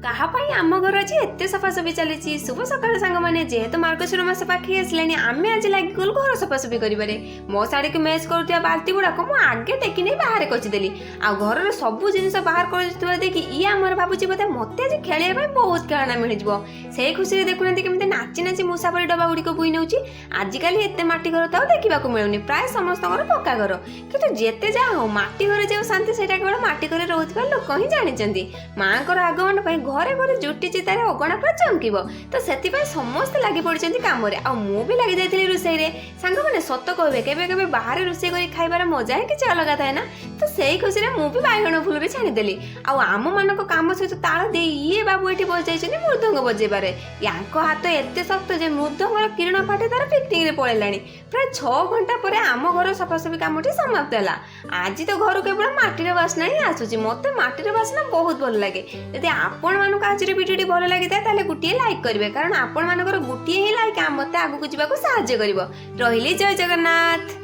କାହା ପାଇଁ ଆମ ଘର ଆଜି ଏତେ ସଫାସଫି ଚାଲିଛି? ଶୁଭ ସକାଳ ସାଙ୍ଗମାନେ। ଯେହେତୁ ମାର୍ଗଶିର ମାସ ପାଖେଇ ଆସିଲାଣି, ଆମେ ଆଜି ଲାଗିଗଲୁ ଘର ସଫାସଫି କରିବାରେ। ମୋ ଶାଢ଼ୀକୁ ମ୍ୟାଚ୍ କରୁଥିବା ବାଲ୍ଟି ଗୁଡ଼ାକ ମୁଁ ଆଗେ ଟେକି ନେଇ ବାହାରେ କଚିଦେଲି। ଆଉ ଘରର ସବୁ ଜିନିଷ ବାହାର କରୁଥିବା ଦେଖି ଇଏ ଆମର ଭାବୁଛି ବୋଧେ ମୋତେ ଆଜି ଖେଳିବା ପାଇଁ ବହୁତ ଖେଳଣା ମିଳିଯିବ। ସେଇ ଖୁସିରେ ଦେଖୁନାହାନ୍ତି କେମିତି ନାଚି ନାଚି ମୂଷାପରି ଡବା ଗୁଡ଼ିକ ବୋହି ନେଉଛି। ଆଜିକାଲି ଏତେ ମାଟି ଘର ତ ଆଉ ଦେଖିବାକୁ ମିଳୁନି, ପ୍ରାୟ ସମସ୍ତଙ୍କର ପକ୍କା ଘର। କିନ୍ତୁ ଯେତେ ଯାହା ହଉ, ମାଟି ଘରେ ଯେଉଁ ଶାନ୍ତି, ସେଇଟା କେବଳ ମାଟି ଘରେ ରହୁଥିବା ଲୋକ ହିଁ ଜାଣିଛନ୍ତି। ମାଆଙ୍କର ଆଗମନ ପାଇଁ ଘରେ ଘରେ ଝୋଟି ଚିତାରେ ଅଗଣା ପୁରା ଚମକିବ। ତ ସେଥିପାଇଁ ସମସ୍ତେ ଲାଗି ପଡ଼ିଛନ୍ତି କାମରେ, ଆଉ ମୁଁ ବି ଲାଗି ଯାଇଥିଲି ରୋଷେଇରେ। ସାଙ୍ଗମାନେ, ସତ କହିବେ, କେବେ କେବେ ବାହାରେ ରୋଷେଇ କରି ଖାଇବାର ମଜା ହିଁ କିଛି ଅଲଗା ଥାଏ ନା? ତ ସେଇ ଖୁସିରେ ମୁଁ ବି ବାଇଗଣ ଫୁଲରେ ଛାଣିଦେଲି। ଆଉ ଆମମାନଙ୍କ କାମ ସହିତ ତାଳ ଦେଇ ଇଏ ବାବୁ ଏଠି ବଜାଇଛନ୍ତି ମୃଦଙ୍ଗ ବଜେଇବାରେ। ୟାଙ୍କ ହାତ ଏତେ ଶକ୍ତ ଯେ ମୃଦଙ୍ଗର କିରଣ ଫାଟି ତାର ପିକନିକରେ ପଳେଇଲାଣି। ପ୍ରାୟ 6 ଘଣ୍ଟା ପରେ ଆମ ଘର ସଫାସଫି କାମଟି ସମାପ୍ତ ହେଲା। ଆଜି ତ ଘରୁ କେବଳ ମାଟିର ବାସ୍ନା ହିଁ ଆସୁଛି। ମୋତେ ମାଟିର ବାସ୍ନା ବହୁତ ଭଲ ଲାଗେ। ଯଦି ଆପଣମାନଙ୍କୁ ଆଜିର ଭିଡ଼ିଓଟି ଭଲ ଲାଗିଥାଏ, ତାହେଲେ ଗୋଟିଏ ଲାଇକ୍ କରିବେ, କାରଣ ଆପଣମାନଙ୍କର ଗୋଟିଏ ହିଁ ଲାଇକ୍ ମୋତେ ଆଗକୁ ଯିବାକୁ ସାହାଯ୍ୟ କରିବ। ରହିଲି, ଜୟ ଜଗନ୍ନାଥ।